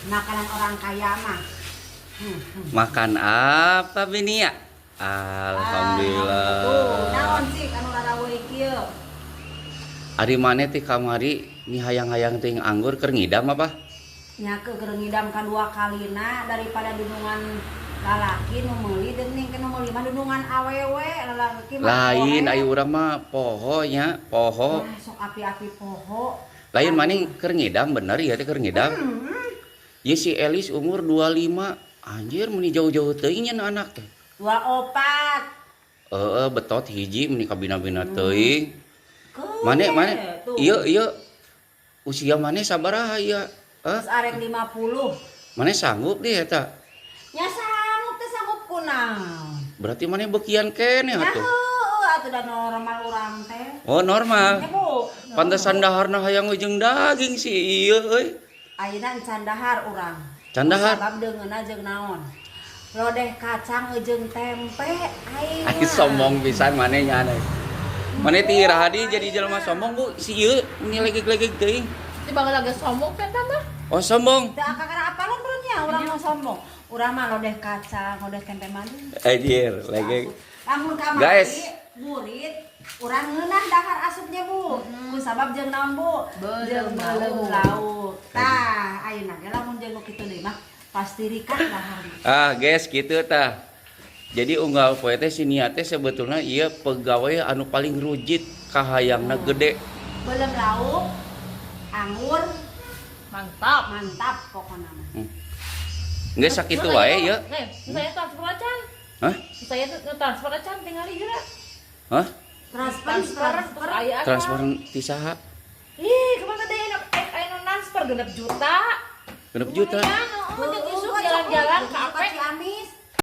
Makanan orang kaya mah. Makan apa, Bini, ya? Alhamdulillah. Tuh, naon sih anu rarawe kieu? Ari maneh ti kamari ni hayang-hayang ting anggur, keur ngidam apa? Nya ke keur ngidam kadua kalina, daripada dunungan lalaki nu meuli, dening ke nu meuli mah dunungan awewe, lalaki mah. Lain, poho. Ayo urang mah poho nya, poho. Ah, sok api-api poho. Lain, maneh keur ngidam bener ya teh, keur ngidam? Hmm. Ya, si Elis umur 25. Anjir, meni jauh-jauh teuing nya anak teh. 24. Heeh, betot hiji meni kabina-bina teuing. Keun Maneh maneh tuh. Iya iya, usia maneh sabaraha ieu? Hah? Terus arek 50. Maneh sanggup deh eta? Nya sanggup teh sanggup kunaon? Berarti maneh bekian keneh Ya atuh. Heueuh atuh, da normal urang teh. Oh, normal. Ya, Bu. Pantesan daharna hayang jeung daging si ieu euy. Ayeuna encan dahar urang. Can dahar? Sabab deungeunna jeung naon? Lodeh kacang jeung tempe aing. Ai sombong pisan maneh nya aneh. Maneh ti iraha di jadi jelema sombong, Bu? Si ieu ini legeg-legeg teuing. Di bangga lagi sombong kan mah. Oh, sombong. Teu akang apalan nya urang mah sombong. Urang mah lodeh kacang, lodeh tempe madu. Anjir, legeg. Lamun kamari Guys. Burit urang ngeunah dahar asupnya, Bu. Ku sabab jeung naon, Bu? Beuleum Jeung beuleum lauk. Lauk. Tah, ayeuna ge lamun jeung nu kitu deui mah pasti rikat dahar. Ah, guys, gitu tah. Jadi unggal poe teh si Nia teh sebetulnya ieu pegawai anu paling rujit, kahayangna gede. Beuleum lauk, anggur, Mantap. Mantap pokoknya mah. Geus sakitu wae ya. Nih, saya transfer acan. Hah? Saya tuh transfer acan tinggal juga. Hah? Transfer, Transfer, transfer. aya acan. Transfer ti saha? Ih, kemarin tadi aya aya nu transfer 6 juta. 6 juta. Lumayan, oh, jeung isuk jalan-jalan.